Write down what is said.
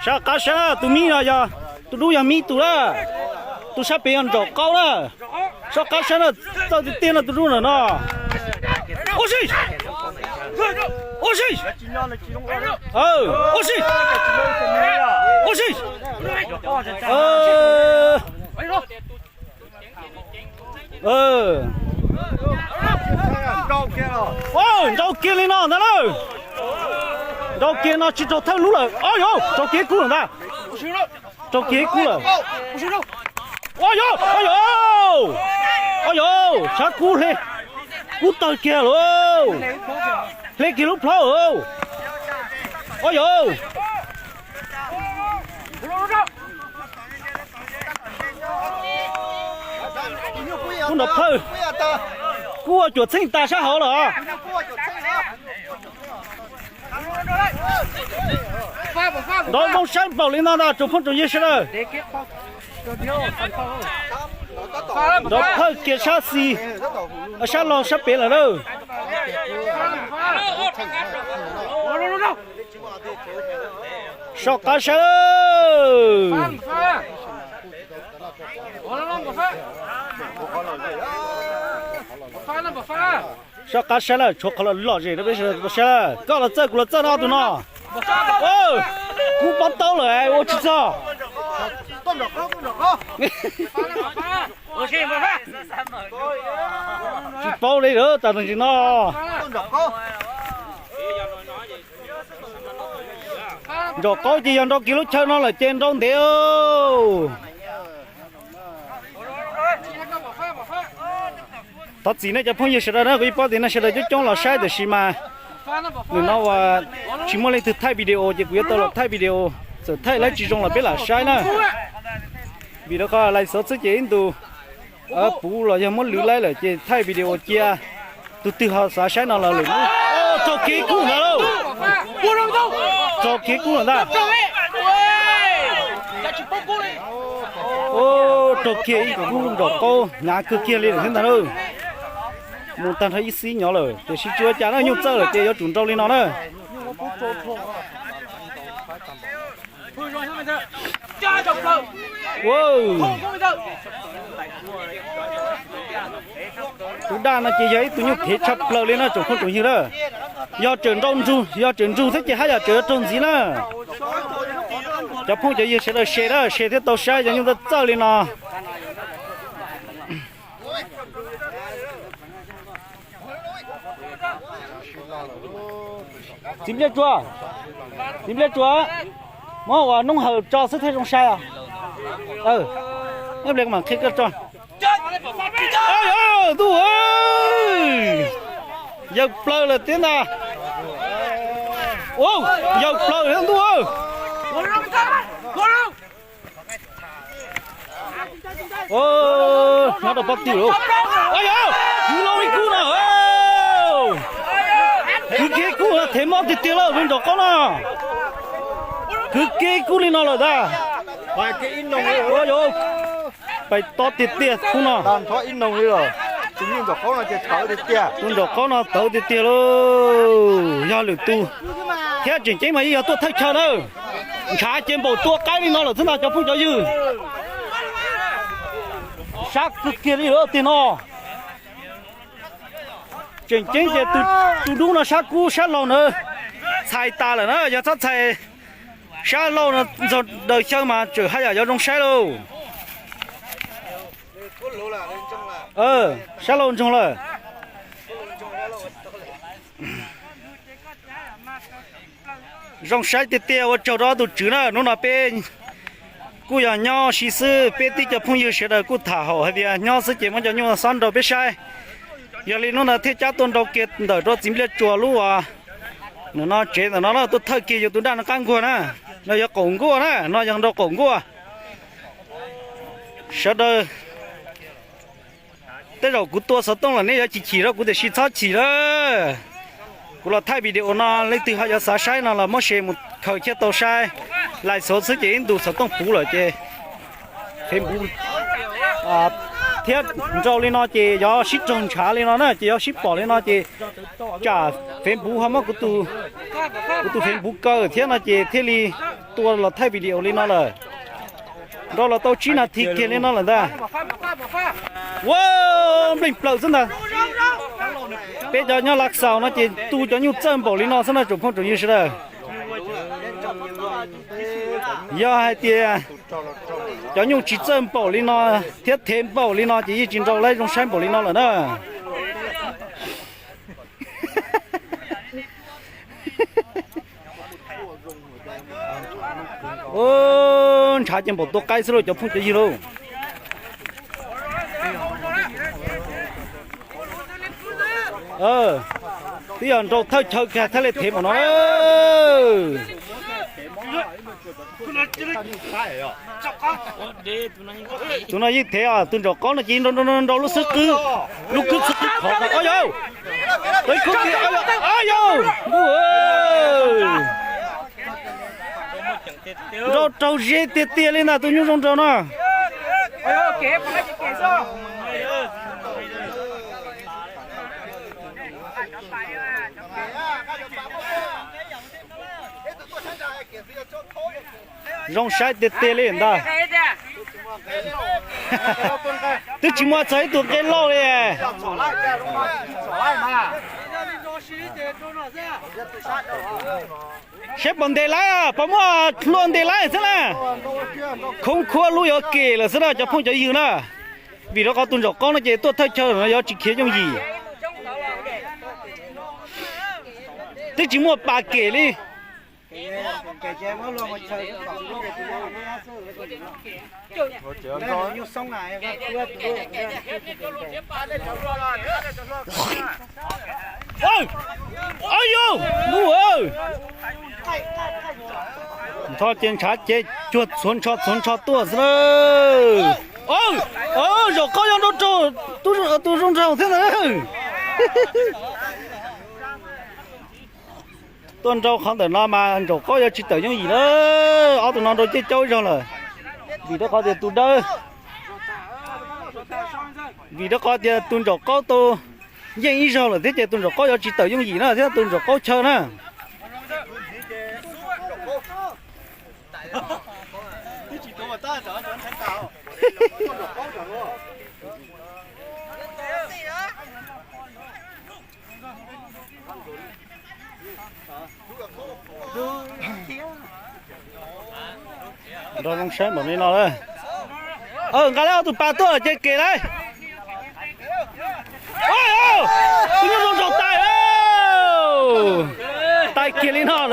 Sab qab sab na, tus mib no yog, tus dub yog mib tus na, tus sab pem yog nraum qaub na. Sab qab sab na, txawj tiag tiag no tus dub ntawm no. Ua si, ua si, ua si, ua si. Nrau kiag li no ntag lawm. Nrau kiag no tsis raug thawj lub lawm. Au yau, raug kiag kub lawm ntag. Raug kiag kub lawm. Au yau, au yau, au yau, sab kub hle, kub tawg kiag lawm. Hle kiag lub plhaub lawm. Au yau. Kub nrov phawj, kub ua cuam txheej tas sab hauv lawm. Nrov zoo saib npaum li no ntag tsoom phooj tsoom ywg sawv daws. Nrov phawj kiag sab xis, sab laug sab pem lawm na. Soj qab sab. Soj qab sab lawm, tshuav qhov lom lom zem rau peb sawv daws tau saib lawm. Koj los txawj kuv los txawj no ob tug no. Kub pob taub lawm ua tsis txog. Tsis paub li lawm tam sim no. Nraum qaub ces yog nrau kiag lub chaw no lawm ces nrau ntev. Thov txim nej cov phooj ywg sawv daws na, kuv yeej paub tias nej sawv daws coob coob los saib tiam sis mas nws no uas tsis muaj leej twg thaij video ces kuv yuav tau los thaij video, txawm thaij laib tsis zoo los peb lam saib na. Vim rau qhov lais xov xwb ces ib ntus puv los yog muab lwv laib lawm ces thaij video cia, tus twg ho xav saib no los lwm hnub. Raug kiag ib kub ntag lauj, raug kiag ib kub lawm ntag. Raug kiag ib kub nraum qaub hnyav kawg kiag li lawm thiab ntag lauj. Mus tag nrho ib xib nyob lawm tiam sis tsis ua cas na, nyuj txawj lawm ces yuav tsum nrau li no na. Tus daj no ces yog ib tug nyuj thev tshaj plaws li no tsoom phooj tsoom ywg na. Yog tseem nrau ntsug, yog tseem ntsug thiab ces haj yam tseem yuav raug ntxiv na. Cov phooj cov ywg sawv daws share na, share thiab tau saib cov nyuj txawj txawj li no. Txiv npliaj tsuas, txiv npliaj tsuas, muab ua noob hawm tso xwb thiaj zoo sai os. Neb ple mam qhia koj tso. Ntuj, yawg plaws lawm thiab ntag. Yawg plaws thiab ntuj. Nyob rau pob tw lawm. Kwv loo ib kub no. Kwv kiag ib kub, thev mob tiag tiag lawm nraum qaub no. Kwv kiag ib kub li no lawm ntag. Pais tob tiag tiag kub no. Tus nraum qaub no tawv tiag tiag lauj. Yog lwm tus thiab tseem ceeb mas yeej yog tuaj thawj chaw na. Ntshav ces npaum tua qaib li no lawm xwb ntag cov phooj cov ywg. Sab kawg kiag li lawm tiag no. Tseem ceeb ces tus dub no sab kub sab laug na txhais tas lawm na, yog txhob txhais sab laug no ntxog daws xyaw mas tseem haj yam yuav zoo saib lauj. Sab laug ntsoog lawm. Zoo saib tiag tiag, ua tsaug rau ob tug tswv na. Hnub no peb kuj yog nyob si xwb, peb tib co phooj ywg sawv daws kuj tham haum hais tias nyob xwb ces muab cov nyuj xob nrau peb saib. Yog li hnub no thiaj cab tuaj nrau kiag ntawm rau txiv npliaj tsuas lub uas nim no tsev ntawm no na, tuaj thawj kiag yus tus daj no qab nkuaj na. No yog qaum nkuaj na, no yog nrau qaum nkuaj. Sawv daws, tej zaum kuv tua xov tooj los nej yuav chim chim rau kuv tiam sis txhob chim lawm. Kuv los thaij video no, leej twg ho yuav xav saib no los muab share mus khaws thiaj tau saib. Lais xov xwb ces ib ntus xov tooj puv lawm ces Facebook thiab nrau li no ces yuav sib raug ntshav li no na, ces yuav sib pom li no ces tsam Facebook ho muab kuv tus Facebook kaw thiab no ces thiaj li Tua los thaij video li no lawm, nrau los tau tsib nas this kiag li no lawm ntag. Ua npleej plaws xwb ntag. Peb cov nyob Lav Xaus no ces tu cov nyuj txawj npaum li no xwb na tsoom phooj tsoom ywg sawv daws. Yog hais tias cov nyuj tsis txawj npaum li no thiab thev npaum li no ces yeej tsis nrau laib zoo saib npaum li no lawm na. Ntshav ces npaum tua qaib xwb lauj cov phooj cov ywg lauj. Twb yog nrau thawj chaw kiag thiaj li thev npaum no. Tus no yeej thev os, tus ntsaum qaub no ces nrau nrau lub xub qwb, lub xub qwb khov. Ob yau, ob yau, nrau raug ze tiag tiag li ntag tus nyuj zoo nraug no. Zoo saib tiag tiag li ntag. Twb tsis muaj txog ib tug nqe lauj li. Saib puas ntes laib, puas muaj hlua ntes laib xwb na. Khoob khuab lub yuav kem lawm xwb na cov phooj cov ywg na. Vim rau qhov tus ntsaum qaub no ces tuaj thawj chaw no yuav tsis khiav yooj yim. Twb tsis muaj pas kem li. Nrho ces ntshav ces cuag txhuav nrho txhuav nrho tuaj xwb na. Zaum qaub yuav nrau raug tus zoo nraug thiab ntag. Tuaj nrau qhov ntawm no mas ntsaum qaub yuav tsis tawm yooj yim na. Ob tug no nrau caj caub ib zaug lawm. Vim rau qhov tias tus dawb, vim rau qhov tias tus ntsaum qaub tau yeej ib zaug lawm thiab ces tus ntsaum qaub yuav tsis tawm yooj yim na thiab tus ntsaum qaub chaw na. Nrau zoo saib npaum li no lawm. Nqa lawm ob tug pas tuaj ces kem lawm. Tus nyuj zoo nraug tais, tais kiag li no lawm.